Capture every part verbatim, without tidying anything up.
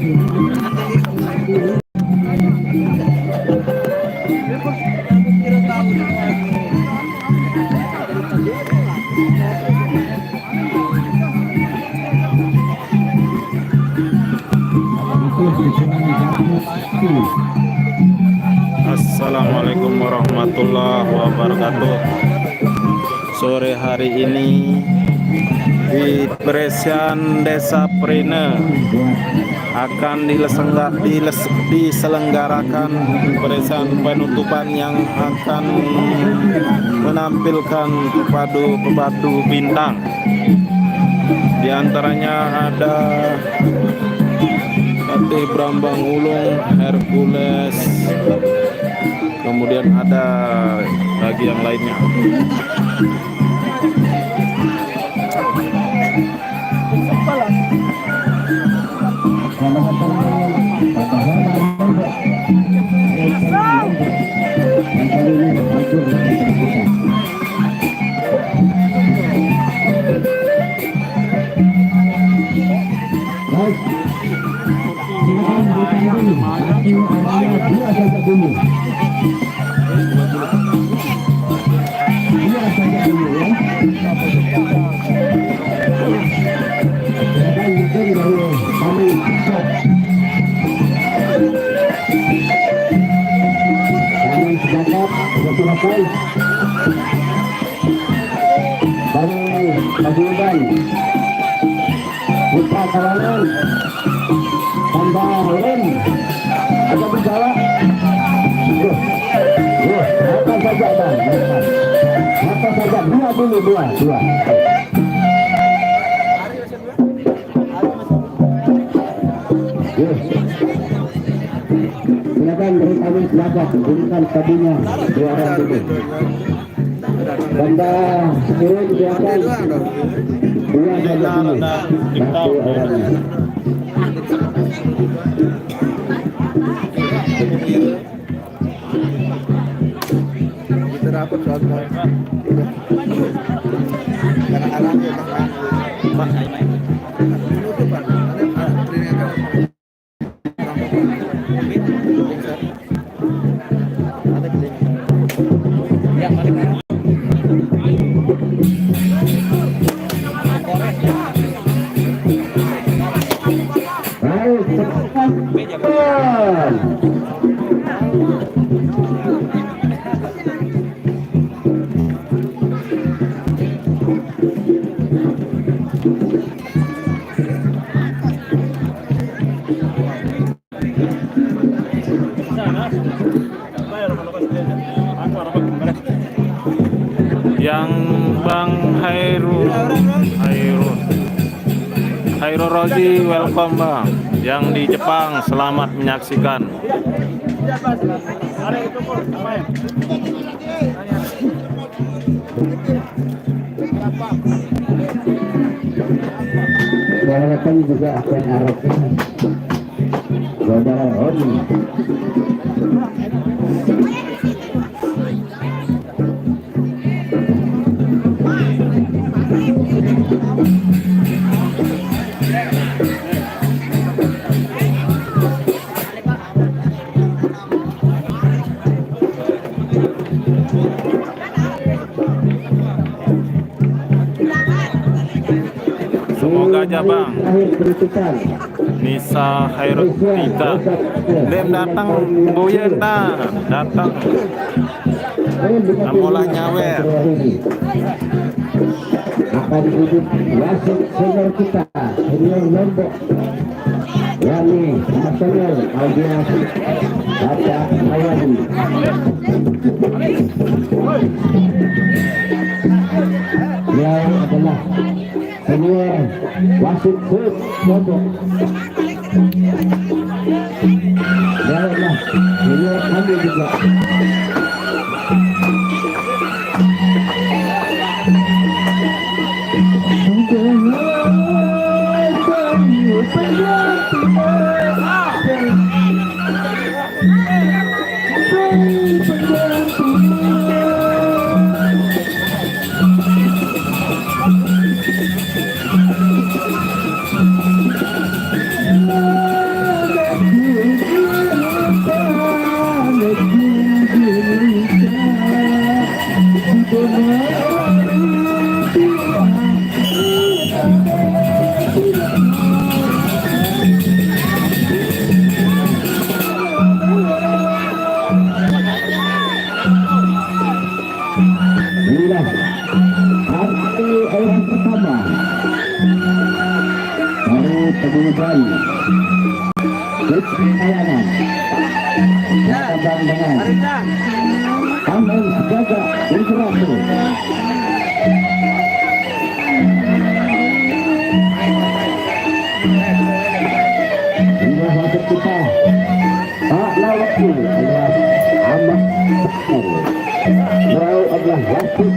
Assalamualaikum warahmatullahi wabarakatuh. Sore hari ini di Peresian Desa Prine akan dilesengga-, diles-, diselenggarakan peresian penutupan yang akan menampilkan pepadu-pepadu bintang. Di antaranya ada Patih Brambang Ulung, Hercules, kemudian ada lagi yang lainnya. Baik. Silakan, dua saja dulu. Dua saja dulu, ya. Silakan, mungkin baru kami stop. Kami sepakat, sudah selesai. Dari Pajuban, Putra Kawanan, Tambah Ren, ada berjalan. Duh. Duh, apa saja, Bang? Apa saja? Dua dulu, dua, dua. Duh. Silakan beri kami semangat, berikan tadinya dua orang dulu. Benda turun di atas. Dua saja dulu. Satu orangnya. Kita dapat suatu. Kadang-kadang ya, Pak. Pak, saya main. Dulu tuh, Pak. Ada, ada, Yang Bang Hairul, Hairul, Hairul Rozi, welcome, Bang. Yang di Jepang, selamat menyaksikan. Walaupun juga akan Arab. Saudara Roni. Semoga aja, Bang. Akhir berikutnya. Nisa Khairul Tita. Dem datang, Boyen dah datang. Amolah nyawer. Akan duduk wasit senior kita, senior Lombok. Yani Nasional, alias Bapak Mayani. Beliau adalah senior wasit klub Lombok. Beliau adalah senior kami juga. Bukan. Tayangan. Abang dengan. Amin sejaga. Interaksi. Inilah wasit kita. Pak Lawakku adalah Ahmad Bakar. Beliau adalah wasit.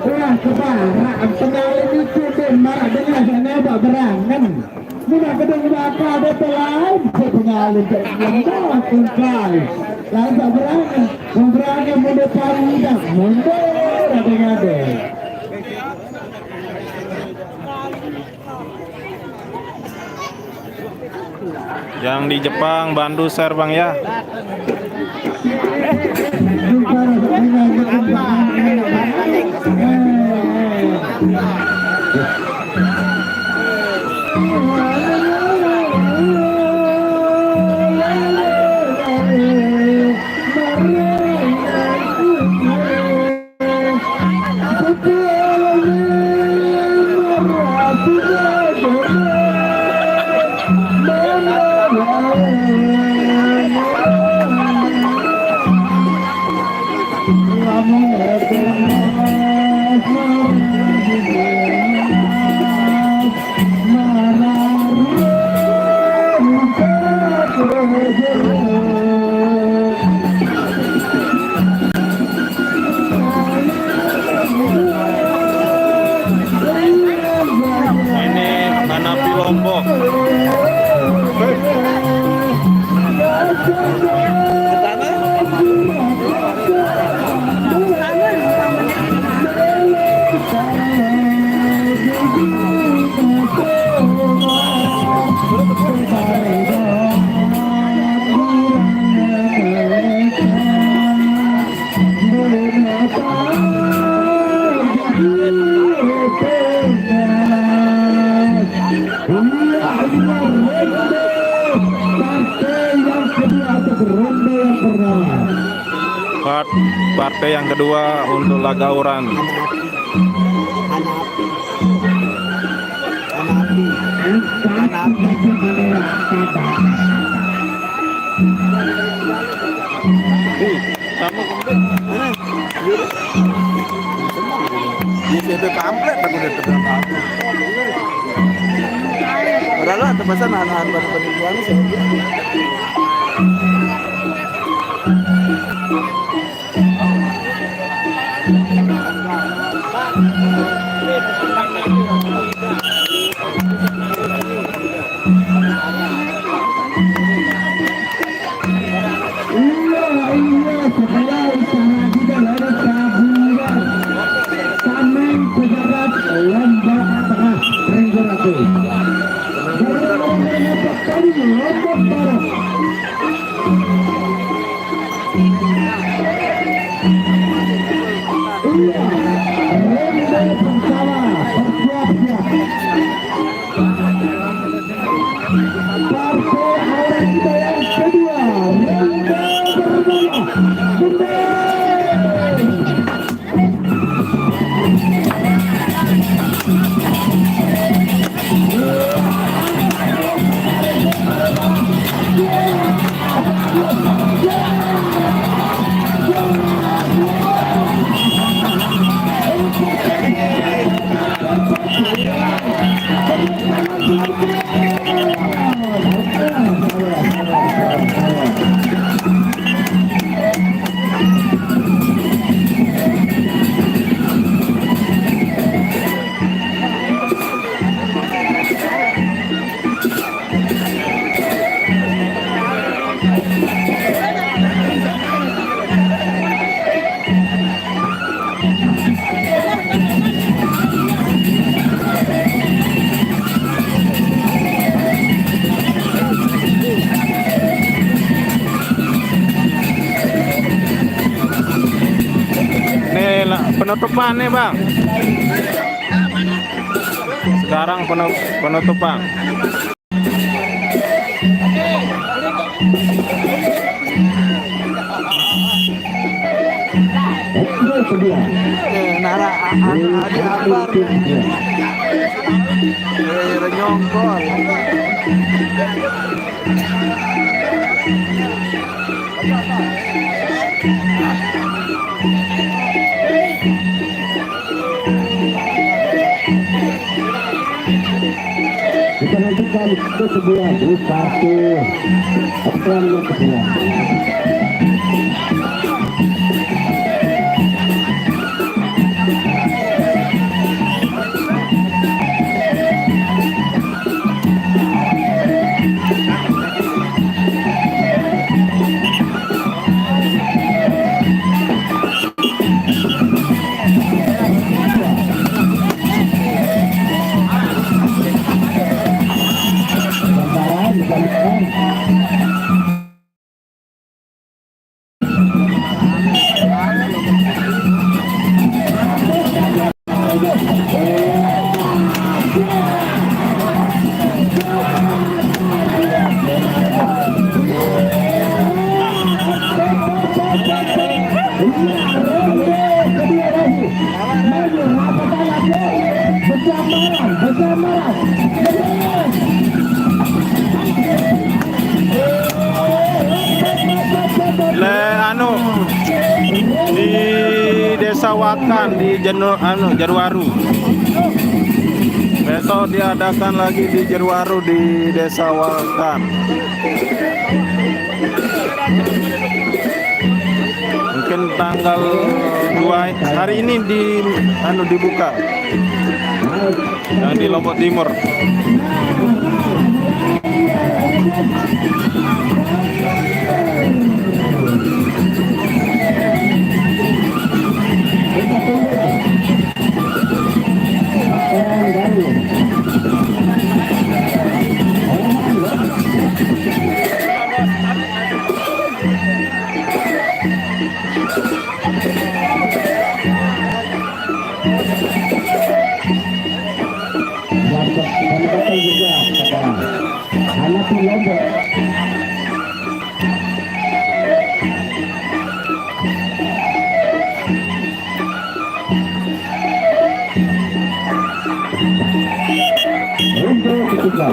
Wah, kebaraan pengalim itu deh, marak dengar saya nampak berangan. Muna kedeng bakal ada pelain, pengalim tak nembak engkai. Lain tak berangan, berangan mundur pari dah, mundur ada-ada. Yang di Jepang, bantu share, Bang, ya. Ini Hanapi Lombok. Part-, partai yang kedua untuk laga Uran. Ini C P pamflet aku udah terbang. Udah lah, tepasan anak-anak pada penipuan sih. Iya, iya, sebelah usaha juga lewat taburan. Tameng pejabat lomba tengah Ringguraku. Berlawan dengan tadi lomba barat. Iya, ronde pertama. Penutupan nih, Bang. Sekarang penutupan. Nara, anu, adi abar. Nyongkol. Kita nantikan kesebuah di partai. Pelan yang kedua. Le anu di Desa Wakan di Janu, anu, Jaruaru. Besok diadakan lagi di Jaruaru di Desa Wakan. Mungkin tanggal dua hari ini di anu dibuka. Yang di Lombok Timur. Dapat, dapat juga. Anak Lombok. Untuk ketiga.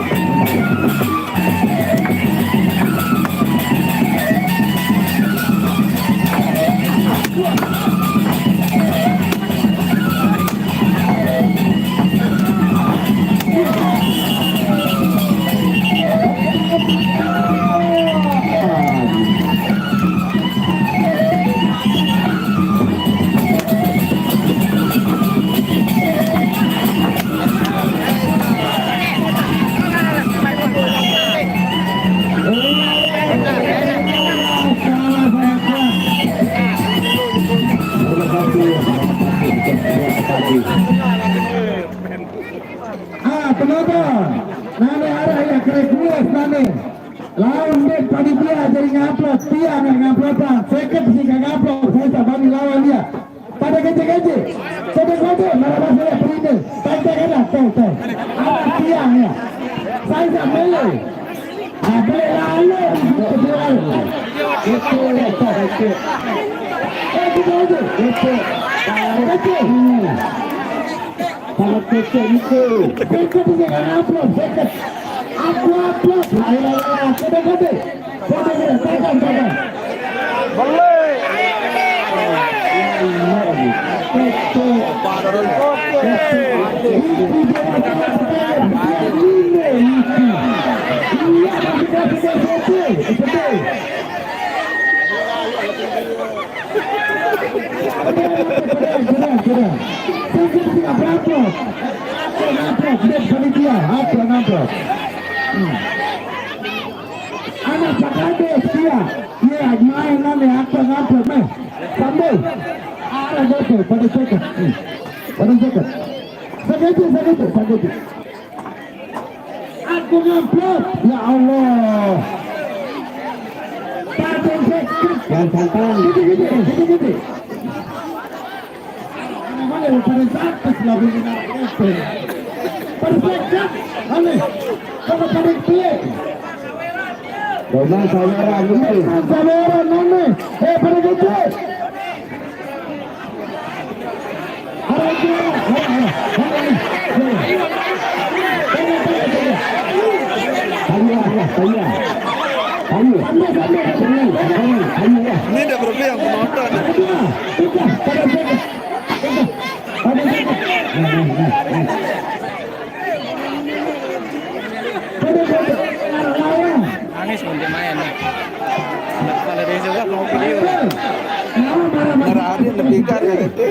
Ah, penonton, nane arah ya ke request nane. Lawan dek panitia jadi ngamplop, tiang yang ngamplop, ah. Seket sih nggak ngamplop, saya tak bani lawan dia. Pada kece-kece, kece-kece, marah bahasa ya perintah. Tante kena, teh, teh. Anak tiang ya. Saya tak mele. Ah, bele lalu, kece lalu. Kece, kece. Eh, kita aja. Kece. Kece. Kalau kece itu. Kece itu nggak ngamplop, seket. Aku upload. Ayo, ayo, ayo. Kode, kode. Kode, kode. Pegang, pegang. Boleh. Kode. Iya, masih kasih, kasih, kasih. Kode. Anak Pak Kades, dia. Iya, main nane, apa ngapa, main. Sambil. Ada goto, pada ceket. Hmm. Pada ceket. Sakit, sakit, sakit. Aku ngamplop, ya Allah. Pada ceket. Yang santai. Gitu, gitu, gitu, gitu. Pada saat lagu ini. Pada saat, aneh. Pada pada klik. Roman Saudara, ini. Roman Saudara, aneh. Eh, pada klik. Ini udah berhenti yang penonton. Nangis nanti main. Kalau dia juga mau video. Marah ada yang lebih kan ya, gitu.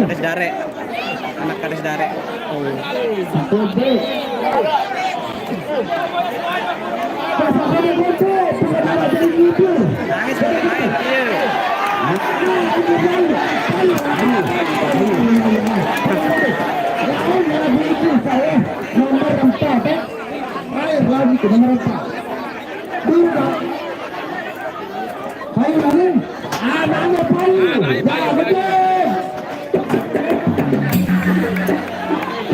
Kades Dare. Anak Kades Dare. Nangis, main. Iya. Nomor empat, eh. Air lagi ke nomor empat. Buka. Ayo, Amin. Ah, mana Palu? Ya, betul.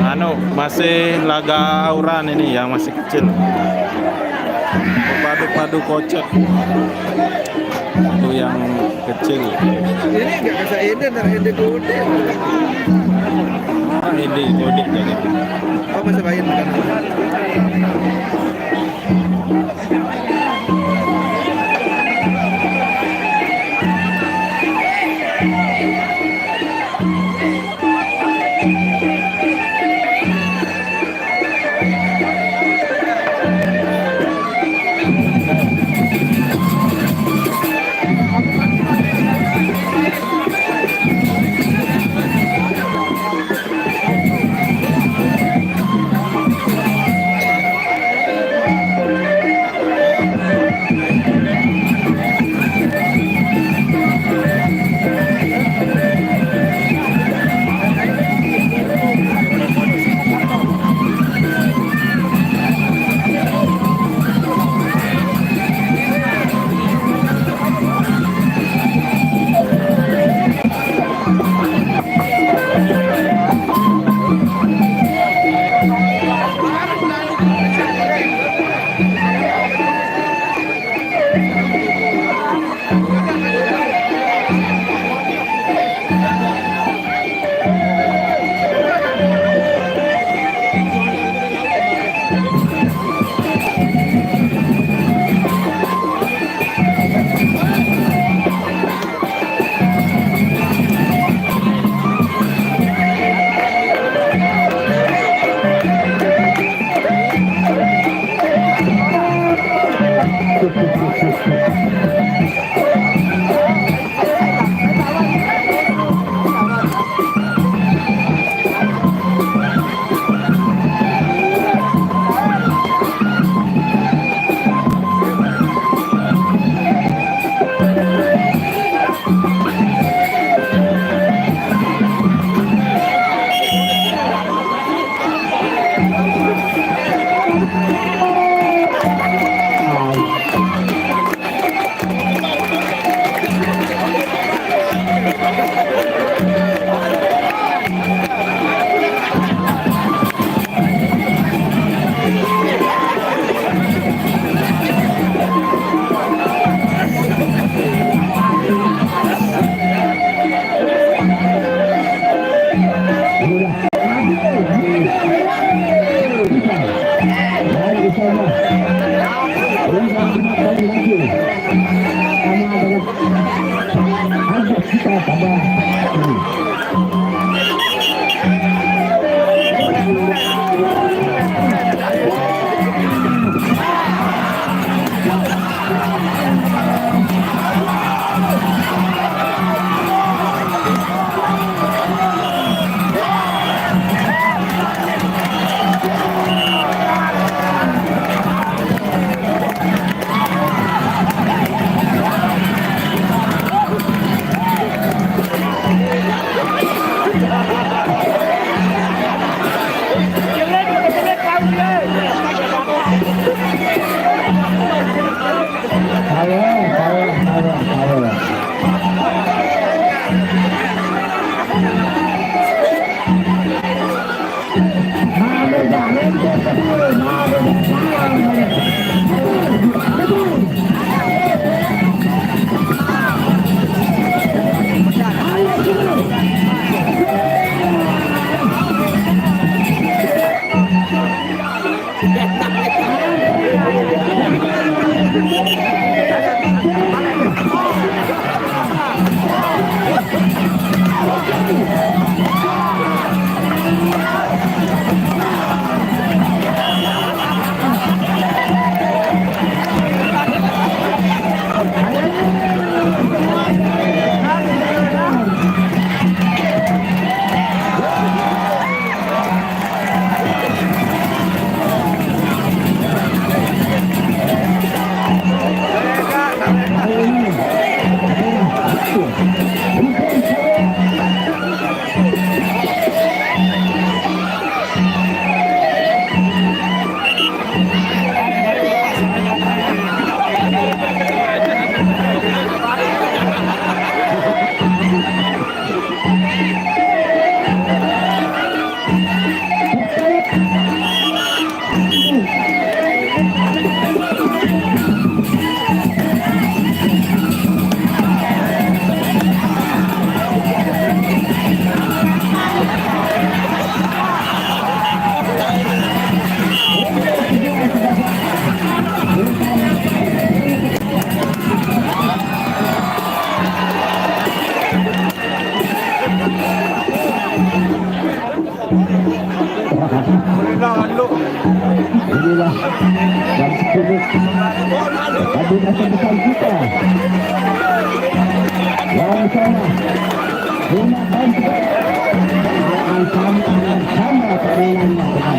Anu, masih laga auran ini yang masih kecil. Padu-padu kocek. Itu yang kecil. Ini nggak bisa ini, ntar ini gede. Ah, ini gede jadi. Oh, masih main, bukan? Inilah dan sepuluh. Tadi masa depan kita. Lawan sana. Lima tahun kita. Akan sama, akan sama permainannya, teman.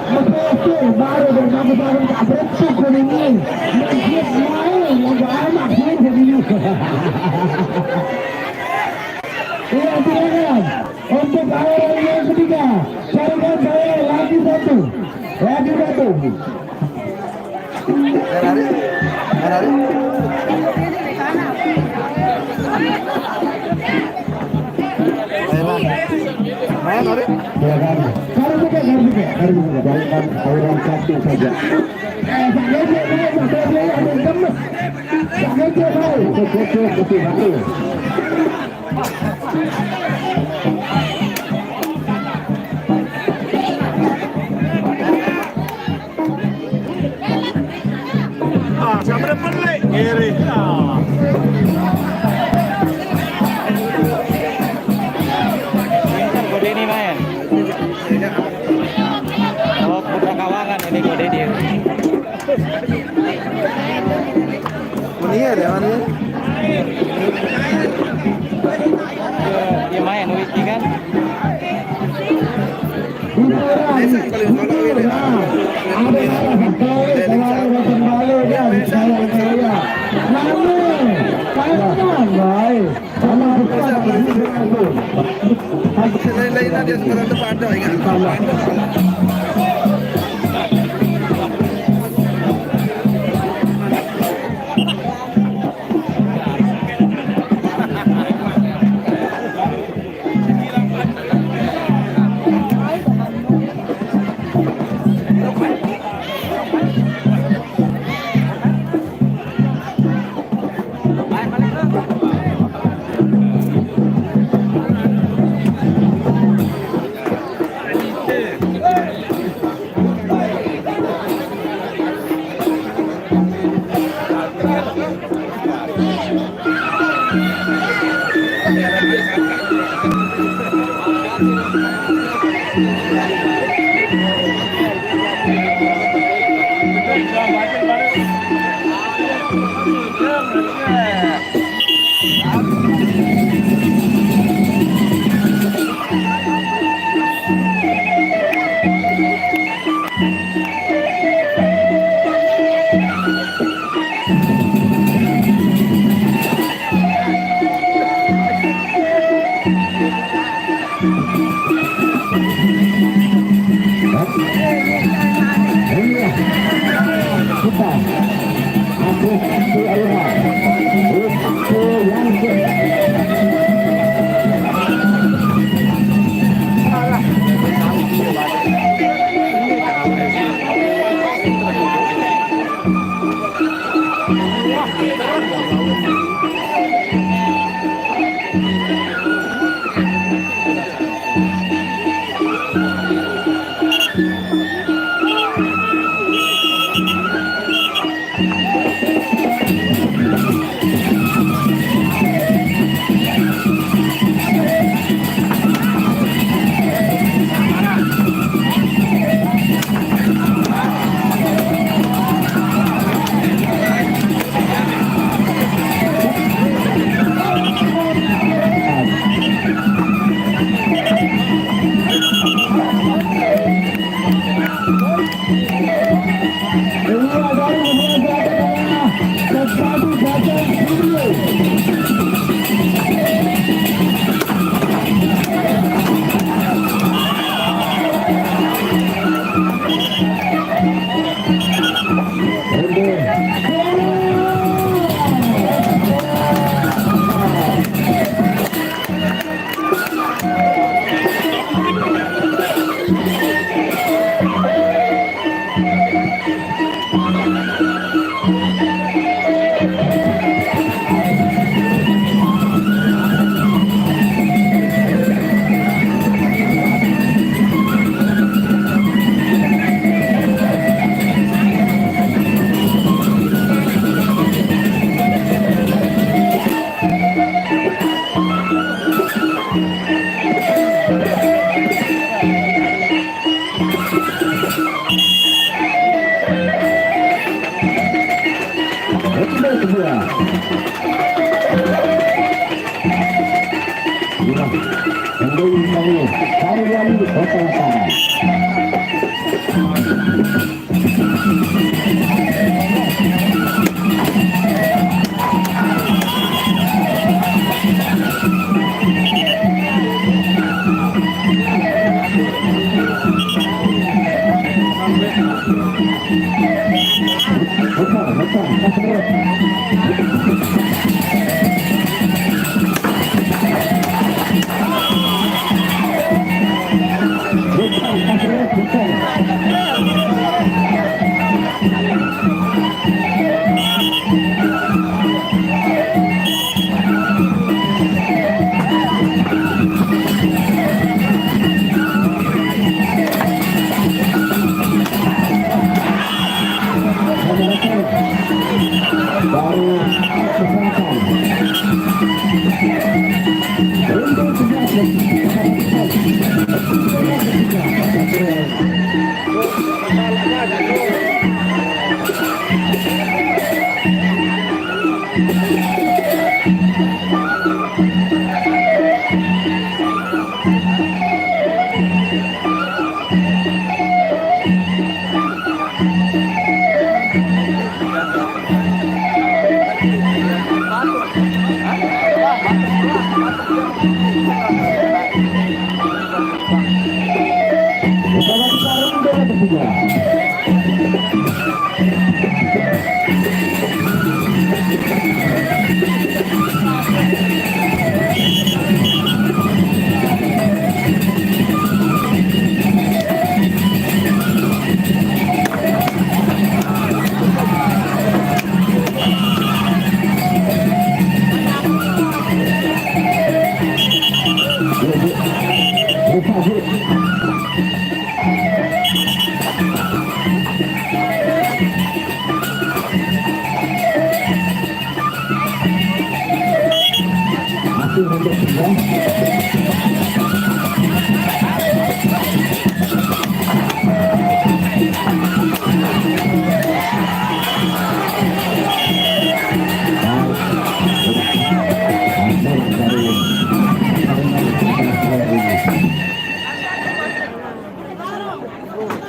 Betul, baru bertemu baru tak bersyukur ini. Masjid main, yang anak pun jadi. Iya, silakan. Untuk awal yang ketiga, carikan saya lagi satu. Lagi satu. Ferrari, Ferrari. Ayo, Bang. Main, Ferrari. Silakan. Taruh juga, taruh juga, taruh juga. Jangan tawuran satu saja. Eh, Pak Gojek, Pak Gojek, ada yang gemes. Pak Gojek, Pak. Betul, betul, betul, betul. Ah, siapa dapat, Lek? Ngiri. Ah. Ini Godeni main. Oh, Putra Kawangan ini Godeni. Mania dia, mania. Dia main Wiki kan? Lain-lain aja sekarang tuh pada ingat.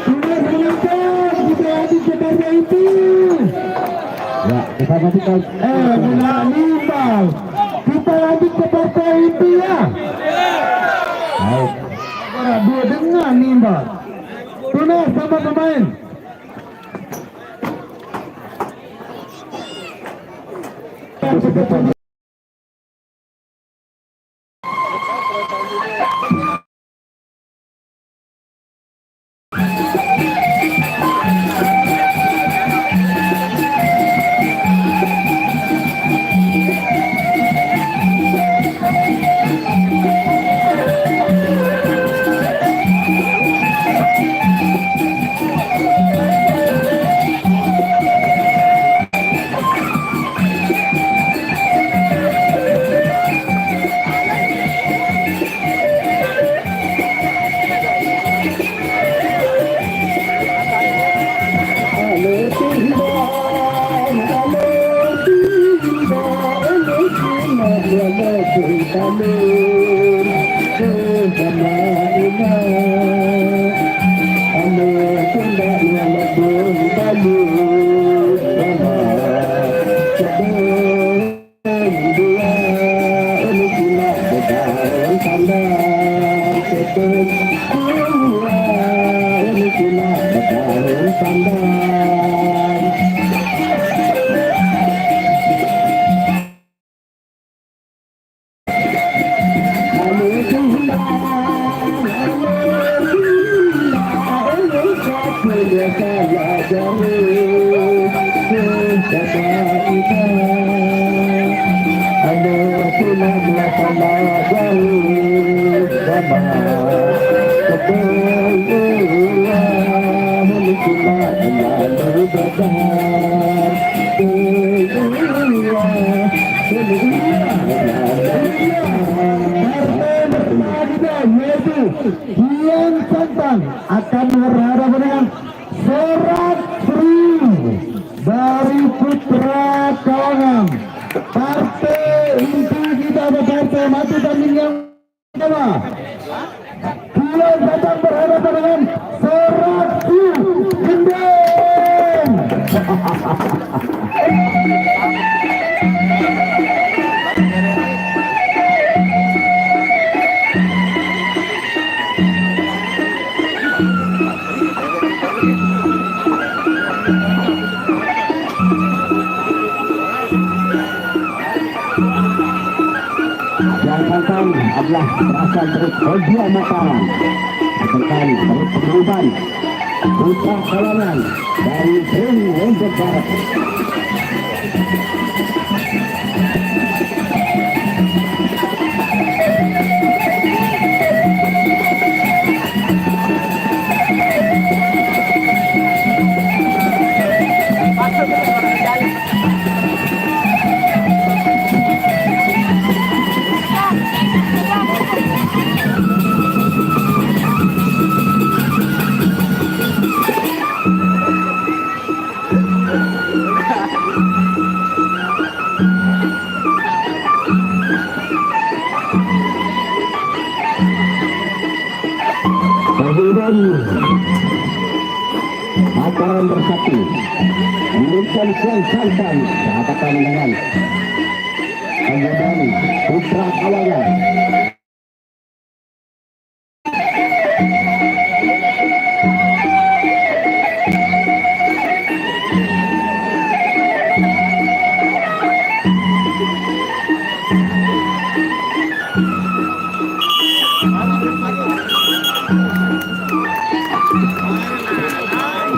Sudah menonton, kita lanjut ke partai inti. Ya, kita nantikan. Eh, menang nimbal. Kita lanjut ke partai inti ya. Baik. Dua dengan nimbal. Tunas sama pemain. Yaitu Kian Santang akan berhadapan dengan Sorak Free dari Putra Kawangan. Partai inti kita atau partai mati tanding yang pertama. Kian Santang berhadapan dengan Sorak Free Gendeng. Yang santang adalah berasal dari Kolbia Mataram. Sedangkan dari Paguyuban, Putra Kawangan dari Bring Lombok Barat. Kemudian Mataram Bersatu mengumumkan Kian Santang berhadapan dengan Kemudian Putra Kawangan.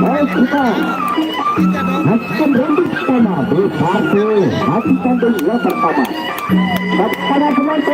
Baik, kita akan ronde pertama di partai mati tanding yang pertama. Kepada penonton.